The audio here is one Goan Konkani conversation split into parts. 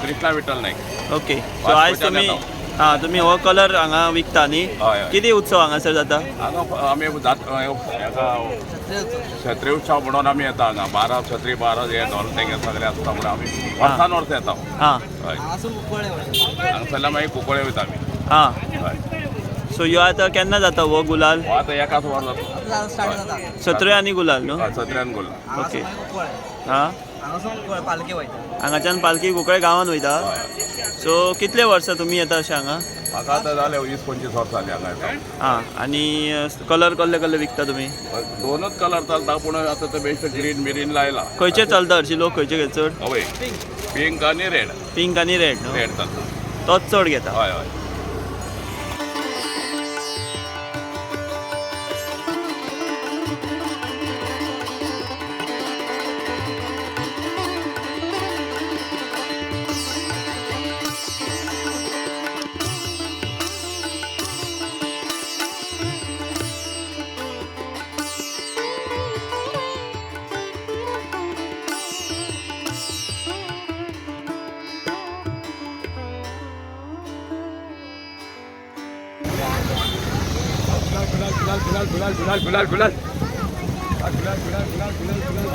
कृष्णा विठ्ठल नाईक. ओके, सो आयज वास्कोच्यान तुमी येता. हां, तुमी हो कलर हांगा विकता न्ही? हय, हय. कितें उत्सव हांगासर जाता? हांगा आमी हेका सत्री उत्सव म्हणून आमी येता हांगा. 12 सत्री, 12 हे ढोल तेंगे सगळे आसता म्हणून आमी वर्सान वर्स येता. हां. हय, हांगसरल्यान मागीर कुंकळे वयता आमी. हां. हय. सो ह्यो आतां केन्ना जाता हो गुलाल? हो आतां एकाच वर जाता. सत्र्यो आनी गुलाल न्हू? हय, सत्र्यान गुलाल. ओके, हां. पालखे वयता. हांगाच्यान पालखी कुंकळे गांवान वयता. हय. सो कितले वर्सां तुमी येता अशें हांगा? म्हाका आतां जाले 20-25 वर्सां जालीं हांगा येता. हां, आनी कलर कसले कसले विकता तुमी? दोनच कलर चलता, पूण आतां ते बेश्टे ग्रीन बिरीन लायला. खंयचे चलता हरशीं? लोक खंयचे घेत चड? हय, पिंक आनी रेड. पिंक आनी रेड न्हू? रेड चलता. तोच चड घेता. हय हय. गुलाल गुलाल गुलाल गुलाल गुलाल गुलाल गुलाल गुलाल.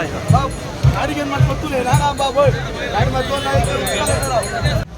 हय हय. गाडी घेवन मात परतून येना बाबय गाडी मात दोन.